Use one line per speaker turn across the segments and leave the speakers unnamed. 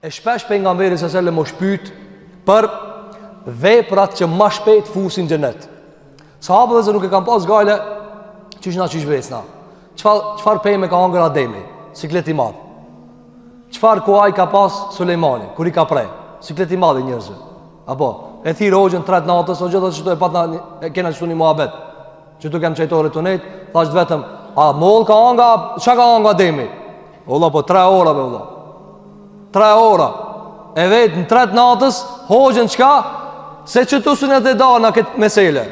E shpesh pejgamberi sa selam osht pyet për veprat që ma shpejt fusin xhenet. Sahabët vllezër nuk e kanë pas gajle qysh na qysh vesna. Çfarë çfarë peme ka hangër Ademi? Siklet i madh. Çfarë kuaj ka pas Sulejmani kur i ka pre? Siklet i madh i njerëzve. Apo, e thirr hoxhën tre të natës, hoxhë thotë qëtu e patna e kena qëtu një muhabet. Qëtu kem çajtore tu nejt, thash vetëm, a moll ka hanga, çka ka hanga Ademi? O vlla, po tre ora be vlla. Tre ora. E vet në tre të natës, hoxhën çka? Se qëtu s'un e dana këtë mesele.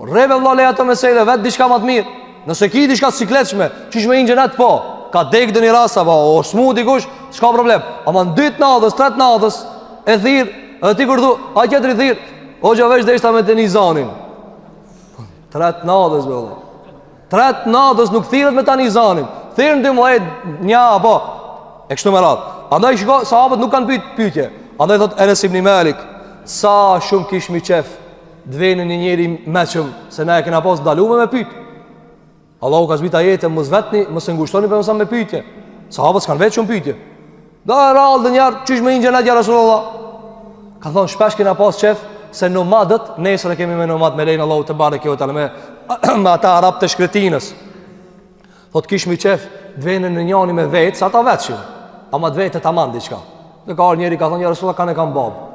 Rri be vlla le ato mesele, vet diçka ma të mirë. Nëse ki diçka të sikletshme, qysh me hi n'xhenet po. Ka dek ndonjë rast, apo o smu dikush, s'ka problem. Ama në dy të natës, tre të natës, e thirr, edhe ti kur thu, a tjetri thirr, hoxha veç deshta me të ni zanin. Tre të natës, be vlla. Tre të natës nuk thirret me ta ni zanin. Thirr në 12, një apo. E kështu me radhë. Andaj shiko, sahabët nuk kanë pyet pyetje. Andaj thot Enes ibn Malik, sa shumë kishmi qef të vjen një njeri i meçëm se na e kena pas ndalume me pyet. Allahu ka zbrit ajete mos vetni, mos e ngushtoni pejgamberin me pyetje. Sahabët s'kan vetë shumë pyetje. Da e rrallë ndonjëherë, qysh me hi n'xhenet ja Rasulullah? Ka thonë, shpesh kena pas qef, se nomadët, nesër e kemi me nomad, me lejen e Allahut tebareke ve teala, me, me ata arabë të shkretinës. Thot, kishmi qef, të vjen njani me vetë, se ata vetshin, ama të vetë taman diçka. Dhe ka ardh njeri, ka thonë, ja Rasulullah, kan e kam babë.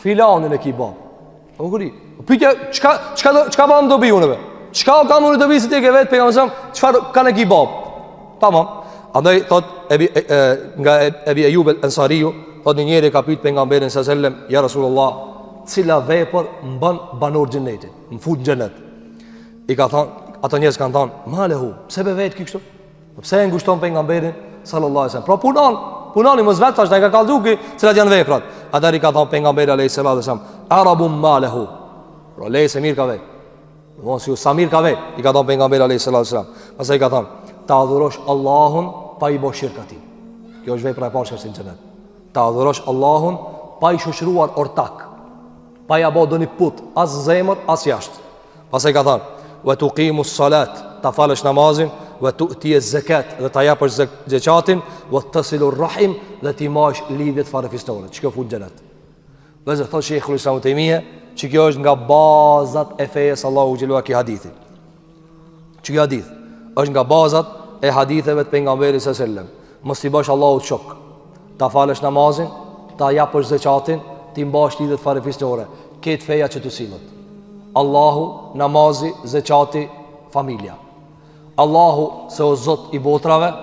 Filanin e ki babë. Po kuri. Pyetja, çka çka do çka bam dobi unë be? Çka kam unë dobi se ti ke vet pejgamberin, çfarë kan e ki babë? Tamam. Andaj thot Ebi e, e, nga Ebi Ejub el Ensariu, thot një njeri ka pyet pejgamberin sa selam, ja Rasulullah, cila vepër më bën banor xhenetit, më fut në xhenet. I ka thon, ato njerëz kanë thon, ma lehu, pse be vet ky kështu? Po pse e ngushton pejgamberin sallallahu alaihi wasallam? Pra punon, punoni mos vet tash na ka kallzu ky cilat janë veprat. Atëherë i ka thënë pejgamberi alaihi salatu wasallam, arabun malehu. Pra leje se mirë ka vet. Do si sa mirë ka vet, i ka thënë pejgamberi alaihi salatu wasallam. Pastaj i ka thënë, ta adhurosh Allahun pa i bo shirk atij. Kjo është vepra e parë që është në xhenet. Ta adhurosh Allahun pa i shoqëruar ortak. Pa ja bo ndonjë put as n'zemër as jashtë. Pastaj ka thënë, "Wa tuqimu s-salat", ta falësh namazin, "Wa tu'ti az-zakat", dhe ta japësh zekatin, "Wa tasilu r-rahim", dhe t'i majsh lidhjet farefisnore. Që kjo fut n'xhenet. Vëllezër thotë Sheikhul Islam Tejmije, që kjo është nga bazat e fejes Allahu xhelalu ky hadithi. Që ky hadith është nga bazat e haditheve të pejgamberit sallallahu alajhi wasallam. Mos t'i bësh Allahut shok. Ta falësh namazin, ta japësh zekatin, t'i mbash lidhjet farefisnore. Krejt feja qëtu sillet. Allahu, namazi, zekati, familja. Allahu se o Zot i botrave,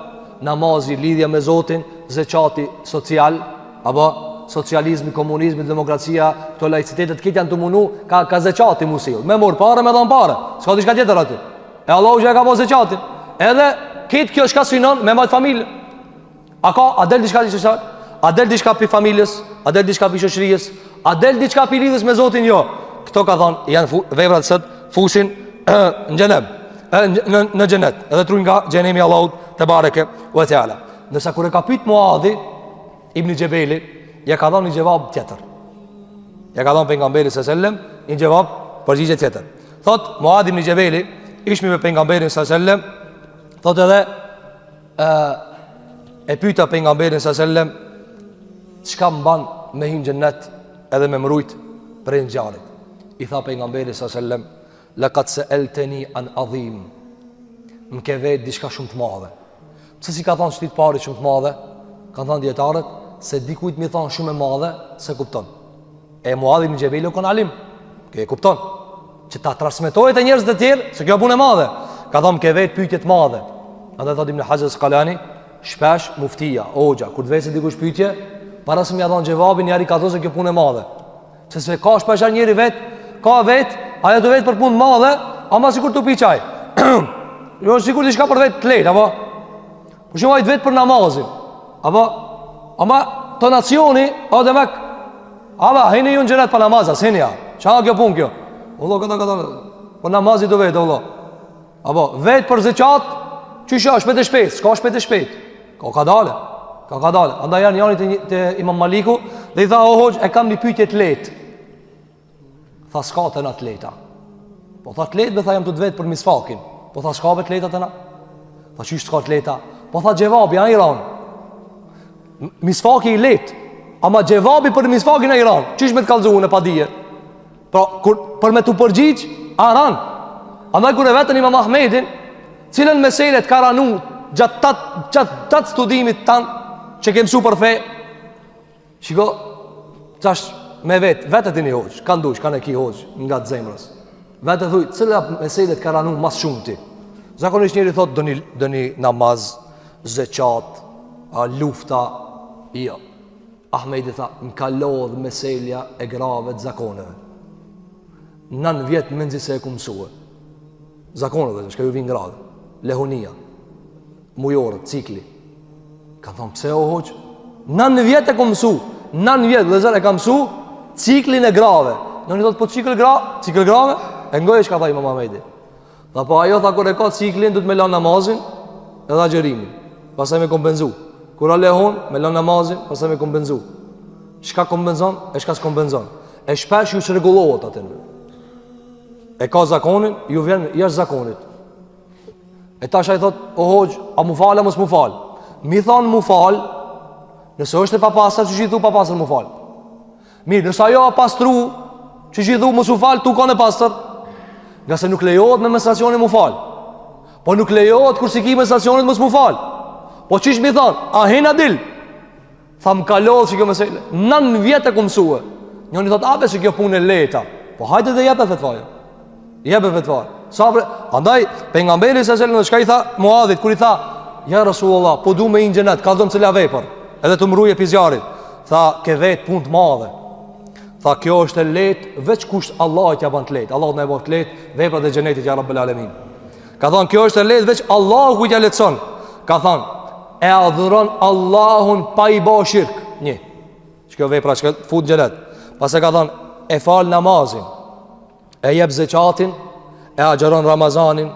namazi lidhja me Zotin, zekati social, apo socializmi, komunizmi, demokracia, këto laicitetet krejt janë tu munu, ka ka zekati mu sill. Me mor pare, me dhon pare. S'ka diçka tjetër aty. E Allahu që e ka bo zeqatin. Edhe krejt kjo çka synon me majt familje. A ka, a del diçka diçka? A del diçka pi familjes? A del diçka pi shoqërisë? A del diçka pi lidhjes me Zotin? Jo. Këto ka thon janë fu, veprat që fusin në xhenem, në në, në xhenet, edhe trujn nga xhenemi i Allahut tebareke ve teala. Ndërsa kur e ka pyet Muadhi ibn Xhebeli, ja ka dhënë një xhevab tjetër. Ja ka dhënë pejgamberi sallallahu alajhi wasallam një xhevab përgjigje tjetër. Thot Muadh ibn Xhebeli, ishmi me pejgamberin sallallahu alajhi wasallam, thot edhe e, e pyeta pejgamberin sallallahu alajhi wasallam çka m'ban me hi n'xhennet edhe me m'rujt prej zjarrit. I tha pejgamberi sallallahu alajhi wasallam, laqad sa'altani an adhim. Më ke vet diçka shumë të madhe. Pse s'i ka thonë qëtij të parit shumë të madhe? Kanë thonë dijetarët se dikujt me i thonë shumë e madhe, s'e kupton. E Muadh ibn Xhebeli u kon alim. Ky e kupton. Që ta transmetojë te njerëzit e tjerë, se kjo punë e madhe. Ka thonë ke vet pyetje të madhe. Andaj thotë Ibn Haxher Askalani, shpesh muftia, hoxha, kur të vetë dikush pyetje, para se me ia dhon xhevabin, njëri ka thonë se kjo punë e madhe. Se se ka shpesh njeri vet, ka vet, ajo të vet për punë të madhe, ama sikur tu pi çaj. jo sikur diçka për vet të lehtë, apo? Për shembull ai të vet për namazin. Apo ama tonacioni, o demek, ama hini ju në xhenet pa namaz, s'hini ja. Çka kjo punë kjo? Vëlla këta këta. Po namazi do vet, vëlla. Apo vet për zeqat, qysh është shpejt e shpejt, s'ka shpejt e shpejt. Ka kadale. Ka kadale. Andaj erdh njani te, te Imam Maliku dhe i tha o hoxh, e kam një pyetje të lehtë. Tha s'ka te na të lehta. Po tha të lehtë, be tha jam tu të vetë për misvakin. Po tha s'ka be të lehta te na. Tha qysh s'ka të lehta. Po tha xhevabi, a i ranë. Misvaki i lehtë, ama xhevabi për misvakin a i ranë. Qysh me të kallzu unë pa dije? Pra, kur, për me t'u përgjigj, a ranë. Andaj kur e vetën imam Ahmedin, cilën mesele të ka ranu gjatë tat, gjatë tat studimit tanë, që ke msu për fe, shiko, tash me vetë, vete ti një hoxhë, kan dush, kan e ki hoxhë nga të zemrës. Vete thuj, cila mesele të ka ranu mas shumti. Zakonisht njeri thot, doni, doni namaz, zeqat, a, lufta, jo. Ahmedi tha, më ka lodhë meselja e grave të zakoneve. Nan vjet menzi se e kum mësue. Zakoneve, çka ju vijnë grave. Lehonia, mujorët, cikli. Ka thonë, pse o hoxhë? Nan vjet e kum mësu. Nan vjet, vllezër, e kam mësu ciklin e grave. Njoni thotë, po cikl gra, cikl grave? E ngoje çka tha imam Ahmedi. Tha po ajo tha kur e ka ciklin duhet me lan namazin edhe agjërimin. Pastaj me kompenzu. Kur a lehon me lan namazin, pastaj me kompenzu. Çka kompenzon e çka s'kompenzon. E shpesh ju çrregullohet atë. E ka zakonin, ju vjen jashtë zakonit. E tash ai thot, o hoxh, a mu fal a mos mu fal? Mi thon mu fal, nëse është e papastër, qysh i thu papastër mu fal. Mirë, nëse ajo a pastru, qysh i thu mos u fal, tu kanë e pastër. Ngase nuk lejohet me menstruacione mu fal. Po nuk lejohet kur s'i ki menstruacionet mos mu fal. Po qysh mi thonë, a hin a dil? Tha më ka lodhë që kjo mesele. Nan vjet e kum mësue. Njoni thotë, a be se kjo punë e lehta. Po hajde dhe jepe fetvaja. Jepe fetvaja. Sabre, andaj, pejgamberi alejhi selam, çka i tha Muadhit, kur i tha, ja Rasulullah, po du me hi n'xhenet, kallzom cila vepër, edhe të m'ruje pi zjarrit. Tha, ke vet punë të madhe. Tha, kjo është e lehtë, veç kush Allahu t'ja ban të lehtë. Allahu na e bën të lehtë, veprat e xhenetit ja Rabbel Alemin. Ka thonë, kjo është e lehtë, veç Allahu t'ja lehtëson. Ka thonë, e adhuron Allahun pa i bo shirk. Një. Që kjo vepra që fut n'xhenet. Pastaj ka thonë, e fal namazin, e jep zeqatin, e agjëron Ramazanin,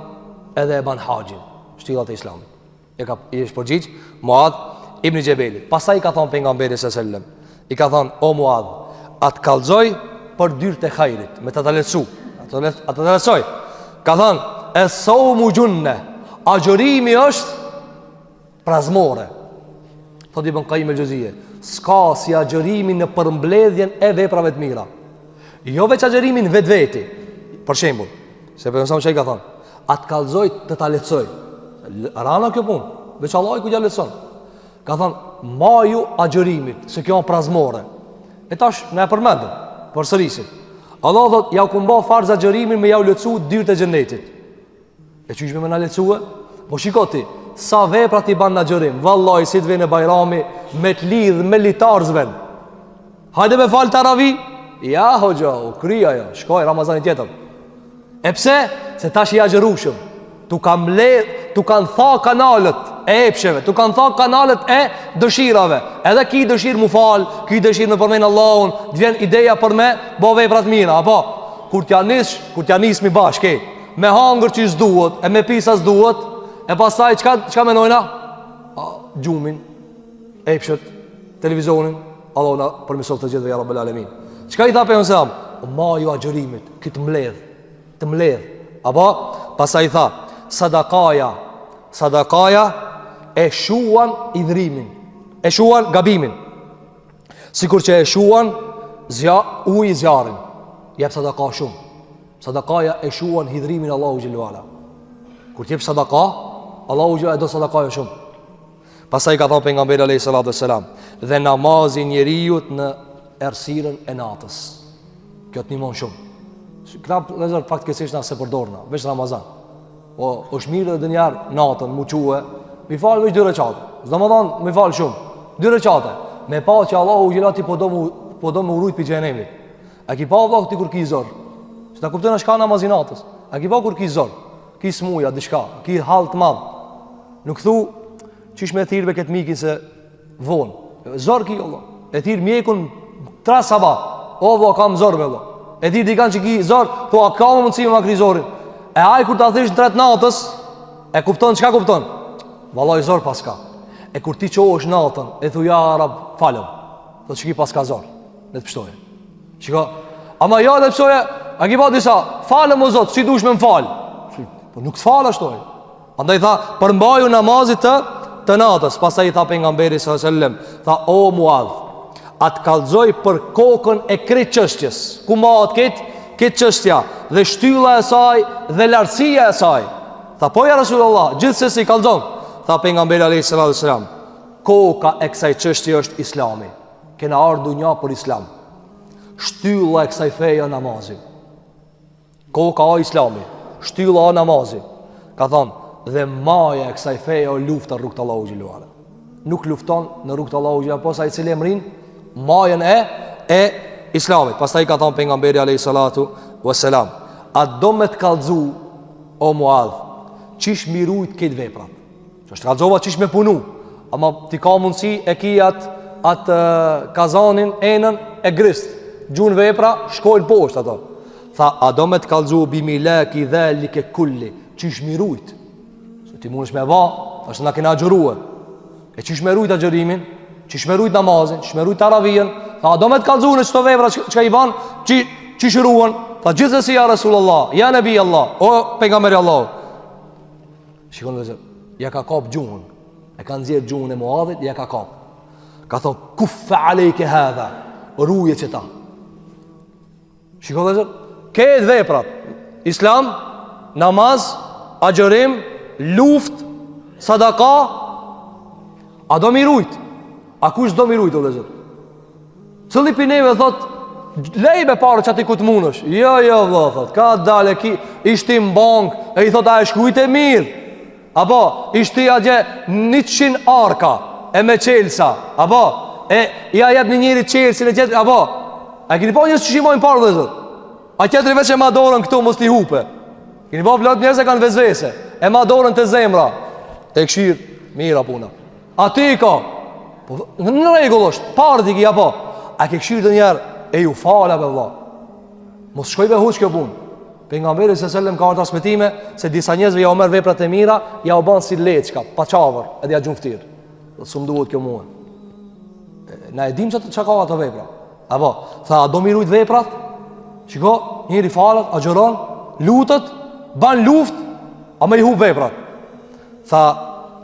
edhe e ban haxhin. Shtyllat e islamit. E ka i është përgjigj Muadh ibn Xhebelit. Pastaj i ka thënë pejgamberi sallallahu alajhi wasallam, i ka thënë o Muadh, a të kallzoj për dyert e hajrit, me ta ta lehtësu. A të a të ta lehtësoj. Ka thënë es-saumu xhunne. Agjërimi është prazmore. Thotë Ibn Kajim el-Xhevzije, s'ka si agjërimi në përmbledhjen e veprave të mira. Jo veç agjërimi në vetveti. Për shembull, se pejgamberi çka i ka thënë, A të kallzoj të ta lehtësoj. Rana kjo punë, veç Allahu kujt ja lehtëson. Ka thënë, maju agjërimit, se kjo është prazmore. E tash na e përmendëm, përsërisim. Allah thot, ja u kum ba farz agjërimin me jau lehtësu dyert e xhenetit. E qysh me na lehtësue? Po shiko ti, sa vepra ti ban në agjërim, vallahi si të vjen Bajrami me të lidh me litar s'ven. Hajde me fal taravi. Ja hoxha, u kry ajo, shkoi Ramazani tjetër. E pse? Se tash je agjërushëm. Tu kanë mbledh, tu kanë tha kanalet e epsheve, tu kanë tha kanalet e dëshirave. Edhe ki dëshirë mu fal, ki dëshirë me përmen Allahun, të vjen ideja për me bo vepra të mira, apo? Kur t'ja nis, kur t'ja nismi bashkë, me hangër që s'duhet, e me pi sa s'duhet, e pastaj çka çka menojna? A, gjumin, epshet, televizonin, Allahu na përmirësoftë të gjithëve ja Rabbel Alemin. Çka i tha pejgamberi alejhi selam? Maju agjërimit, ky të mbledh, të mbledh. Apo pastaj i tha, sadakaja, sadakaja e shuan idhrimin, e shuan gabimin. Sikur që e shuan zja, uji zjarrin. Jep sadaka shumë. Sadakaja e shuan hidhrimin Allahu xhelle ve ala. Kur t'jep sadaka, Allahu xhelle e do sadakaja shumë. Pastaj ka thënë pejgamberi alayhi salatu selam, dhe namazi i njeriut në errësirën e natës. Kjo të ndihmon shumë. Këta vëllezër fatkeqësisht na s'e përdorna, veç Ramazan. Po është mirë edhe ndonjëherë natën mu çue, mi fal veç dy rekate. S'do me thonë mi fal shumë. Dy rekate. Me pa që Allahu xhela ti po do mu po do me rujt pi xhehenemit. A ki pa vëlla ti kur ki zor? Se ta kuptojnë çka namazi natës. A ki pa kur ki zor? Ki smuja diçka, ki hall të madh. Nuk thu qysh me thirr be këtë mikin se vonë. Zor ki vëlla. E thirr mjekun tra sabah. O vëlla kam zor vëlla. E thirr dikan që ki zor, po a ka mundësi me ma kry zorin? E ai kur ta thirrsh në tre të natës, e kupton çka kupton? Vallai zor paska. E kur ti çohesh natën, e thu ja Rab, falëm. Do të shki paska zor. Le të pshtojë. Shiko, ama jo dhe psoje, a ki pa disa, falëm o Zot, si dush me më falë? Po nuk të falë ashtu ai. Andaj tha, përmbaju namazit të, të natës. Pastaj i tha pejgamberi s.a.s. Tha o Muadh, a të kallzoj për kokën e krejt çështjes. Ku mahet krejt krejt çështja dhe shtylla e saj dhe lartësia e saj. Tha po ja Resulullah, gjithsesi kallzom. Tha pejgamberi alayhi salatu wasalam, koka e kësaj çështje është Islami. Kena ardhë n'dunja për Islam. Shtylla e kësaj feje namazi. Koka o Islami, shtylla o namazi. Ka thonë, dhe maja e kësaj feje o lufta n'rrugë të Allahut xhele ve ala. Nuk lufton në rrugë të Allahut xhele ve ala, pos ai i cili e mrin majën e e Islamit. Pastaj ka thonë pejgamberi alayhi salatu wasalam, a do me të kallzu o Muadh, qysh m'i rujt krejt veprat? Që është kallzova qysh me punu Ama ti ka mundësi e ki atë at kazanin, enën e grist Gjun vepra, shkojnë poshtë ato Tha, a do me të kallzu bi milaki dhalike kulli Qysh m'i rujt Se ti mundesh me ba, tash na kena agjërue E qysh me rujt agjërimin Qysh me rujt namazin, qysh me rujt taravijen Tha, a do me të kallzu në qëto vepra çka i ban Qy, Qysh ruhen Tha, gjithsesi ja Resulullah, ja Nebi Allah O pejgamberi i Allahut Shikoni vëllezër, ja ka kap gjuhën. E ka nxjerr gjuhën e Muadhit, ja ka kap. Ka thonë kuffa alejke hadha, ruje qeta. Shikoni vëllezër, krejt veprat. Islam, namaz, agjërim, luftë, sadaka, a do m'i rujt? A kush do m'i rujt, o vëllezër? Cili pi neve thot, lej be pare qaty ku të munësh. Jo, jo, vëlla, thot, ka dale ki, i shti në bankë, e i thot, a e shkrujte mirë. Apo, i shti atje 100 arka, e me çelsa, apo, e ja jep një njeri çelsin e tjetër, apo, a keni pa njerëz që i majnë pare, vëllezër? A tjetri veç e ma dorën këtu, mos t'i hupe. Keni pa plot njerëz e kanë vesvese, e ma dorën te zemra, e kshir, mira puna. Aty i ka Po në rregull është Paret i ki apo A ke kshyrë ndonjëherë E ju fala be vlla Mos shkoj be huq kjo punë Pejgamberi alejhi selam ka ardhë transmetime Se disa njerëzve ja u merr veprat e mira Ja u ban si leçka, paçavër Edhe ja gjun n'ftyrë Dhe s'më duhet kjo mua Na e dim që çka ka ato vepra Apo, tha, a do m'i rujt veprat? Shiko, njeri falet, agjëron, lutet, ban luft, ama i hup veprat. Tha,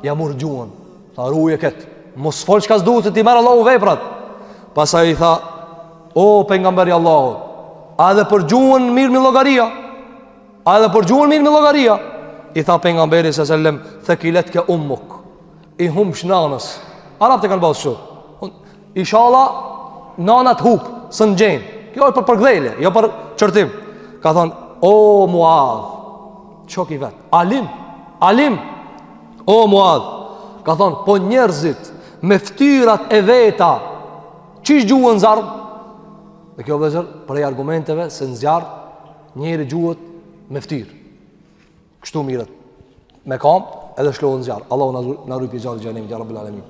ja mur gjuhën. Tha, ruje këtë. Mos fol çka s'duhet se t'i merr Allahu veprat. Pastaj i tha, o pejgamber i Allahut, a edhe për gjuhën mirrmi llogaria? A edhe për gjuhën mirrmi llogaria? I tha pejgamberi alejhi selam, thekiletke ummuk. I humbsh nanës. Arabët e kanë pasë kështu. Ishalla nana të hup, s'të gjen. Kjo është për përkëdhelje, jo për qortim. Ka thonë, o Muadh, Çoki vet. Alim, alim. O Muadh, ka thonë, po njerëzit me ftyrat e veta, qysh gjuhen n'zjarm? Dhe kjo vëllezër, prej argumenteve se në zjarr, njeri gjuhet me ftyrë. Kështu mirret. Me kam edhe lshohet në zjarr. Allahu na na rujt prej zjarrit xhehenemit ja rabbel alamin.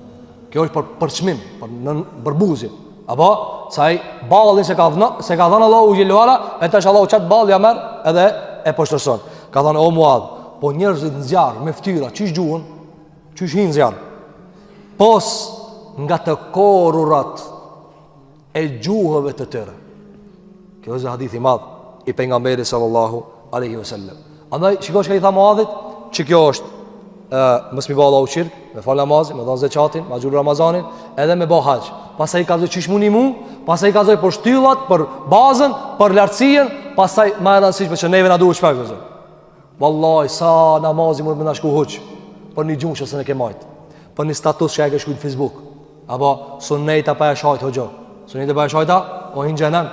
Kjo është për përçmim, për nën përbuzje. Apo se ai ballin s'e ka dhënë, s'e ka dhënë Allahu xhele ve ala, e tash Allahu qat ball ja merr edhe e poshtërson. Ka thënë o Muadh, po njerëzit në zjarr me fytyra, qysh gjuhen? Qysh hin n'zjarr? Pos nga të korrurat e gjuhëve të tyre. Kjo është hadith i madh i pejgamberit sallallahu alaihi wasallam. Andaj shiko çka i tha Muadhit, që kjo është ë mos m'i ba Allahut shirk, me fal namazin, me dhon zekatin, me agjëru Ramazanin, edhe me bë haxh. Pastaj i kallzoi qysh muni mu, pastaj i kallzoi për shtyllat, për bazën, për lartësinë, pastaj më e rëndësishme që neve na duhet shpesh vëllazër. Wallahi sa namazi mund me na shku huq për një gjuhë që s'e ke majt, për një status që e ke shkruajt në Facebook. Apo sunejta pa e shajt hoxho. Sunejta pa e shajta, o hin xhenem.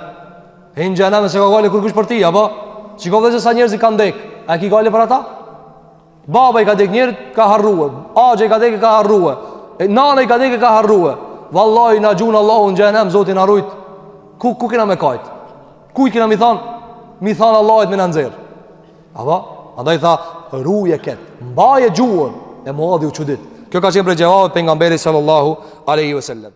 Hin xhenem s'e ka gajle kurkush për ti, apo shiko vëllezër sa njerëz kanë dek. A ki gajle për ata? Baba i ka dek njerit, ka harrue. Axha i ka dek, ka harrue. E, nana i ka dek, ka harrue. Wallahi na gjun Allahu në xhenem, Zoti na rujt. Ku ku kena me kajt? Kujt kena mi thon? Mi thon Allahit me na nxjerr. Apo? Andaj tha, ruje ket, mbaje gjuhën, e Muadhi u çudit. Kjo ka qenë prej xhevapit pejgamberit sallallahu alaihi wasallam.